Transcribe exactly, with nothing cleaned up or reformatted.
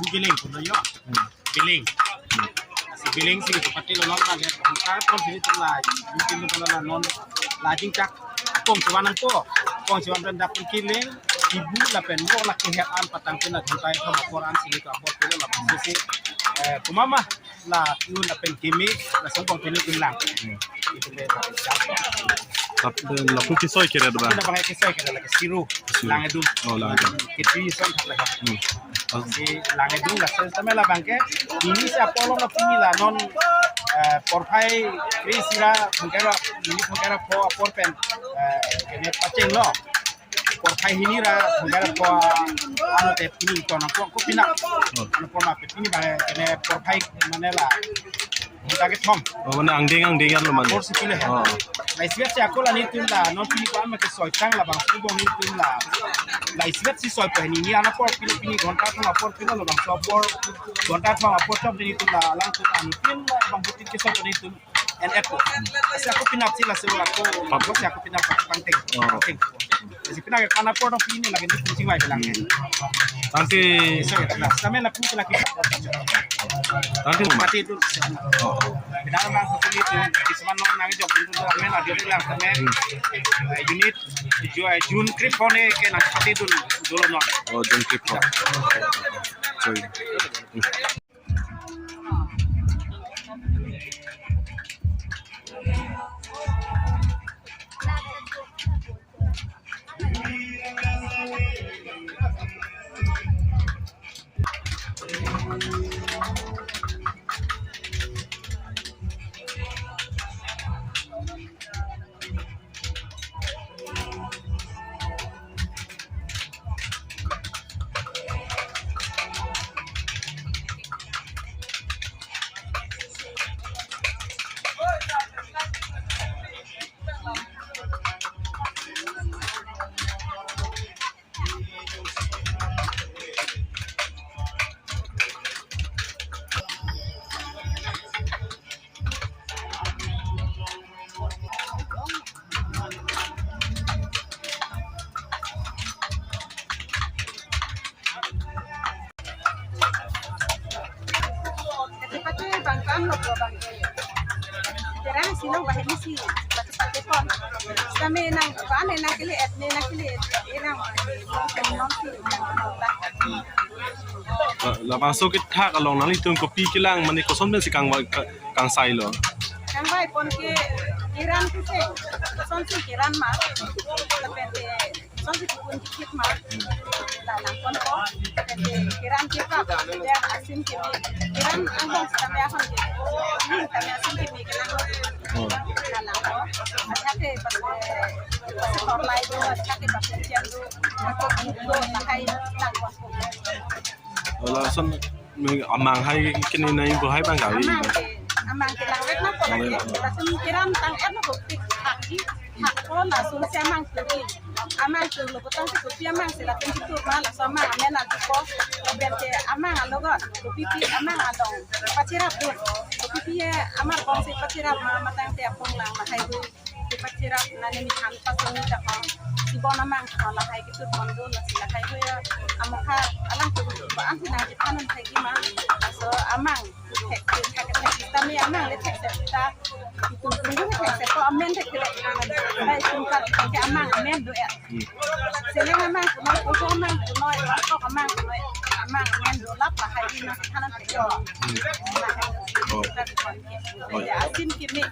Billing pulo yo. Hmm. Billing. Hmm. Si billing si kapatilo non lagi. Angka kon sini tuh lah. Mungkin tuh lah non lajing cak. Kong cuman nangpo. Kong cuman pen dap pen kiling. Ibu lapen mo laki het an patang pen la juntai kama koran sini tuh apor pulo labangso si. Eh, kumama la yun lapen kimi la songkong pen yun lang. Hmm. Itu deh. Tap, eh, lapu kisoi kere do ba? Kita pakai kisoi kere lagi siru. Siru. Langedung. Oh, langedung. Kita isoi kere lagi. Hmm. Pas- Si langedung la sel tame labang ke. Ini si apor lo pini la non, eh, porphai kri sira thangkera, ini thangkera pho apor pen, eh, kene pachenglo. Porphai hini ra thangkera pho ano te pini to na pho ko pina. Oh. Ano pho ma pe pini ba kene porphai mane la. Kita ke thom. Oh, mane angdeng angdeng yan lo mane. Apor si pile he. Oh. La isivet si ako la nelitum la non pini ko an ma ke soi tang labangso bong nelitum la. La isivet si soi pe hini ni ana apor pini pini ghonta thom apor pini labangso apor ghonta thom apor chom nelitum la alangtum an pini labangso tin ke soi pe nelitum. En et ko. Asi ako pinap si la se ako. Ako si ako pinap pangteng. Oh. Pangteng. Asi pinap ke kana apor dong pini lagi ni kucing mai bilang. Hmm. Tangke. Sorry, tangke. Kami lapu lagi. Tangke, Uma. Mati itu. Oh. Pinap bang hotel itu. Di seman nong nang jok itu kami lagi bilang kami. Hmm. Eh, unit Ju-, eh, June trip phone ke nangpatidun dolo non. Oh, June trip phone. Sorry. Kati pati bang kan lo bang. Terang sino bahini si pati pati pon. Kami nang pan nang kili et nang kili et nang nong si. La, labangso kethak along nanglitum kopi kelang mane koson pensi kangvai, ka-, kangsailo? Kangvai pon ke kiran kuse, kosonsi kiran ma, lapen ke kosonsi kukun kikit ma, la nang pon ko, lapen ke kiran kita, dia asin kimi, kiran angbong si kami ahon ke, hmm, kami asin kimi kelang. Oh. La nang ko, athak ke pas, pas torlai do, athak ke pas siang do, athak ke do, lahai nang ko. Lason amang hai kini nai bo hai bang kali. Amang ke, amang ke langvek na ko lagi. Langvek. Lason kiran tang et na ko tik hak ji. Hak ko lason si amang turi. Amang turi lo botang si kopi amang si lapen si tur ma lason amang amen adu ko. Lapen ke amang alogot. Kopi pi amang along. Pachirap dun. Kopi pi amar kong si pachirap ma matang te apung lang ma hai hui. Kepachirap nani mi than pasung ni ta ko. Si bon amang ko lahai kitu kondo na si lahai hoya. Amokha alangtum ba an si nang kithan an thagi ma. So amang thek thek thek thek kita mi amang le thek thek kita. Itu dulu thek thek ko amen thek thek. Hai sungkar ke amang amen do ya. Seleng amang kuno, kuno amang kuno, ko amang kuno, amang amen do lap lahai na kithan an thagi. Oh. Ya, asin kimi.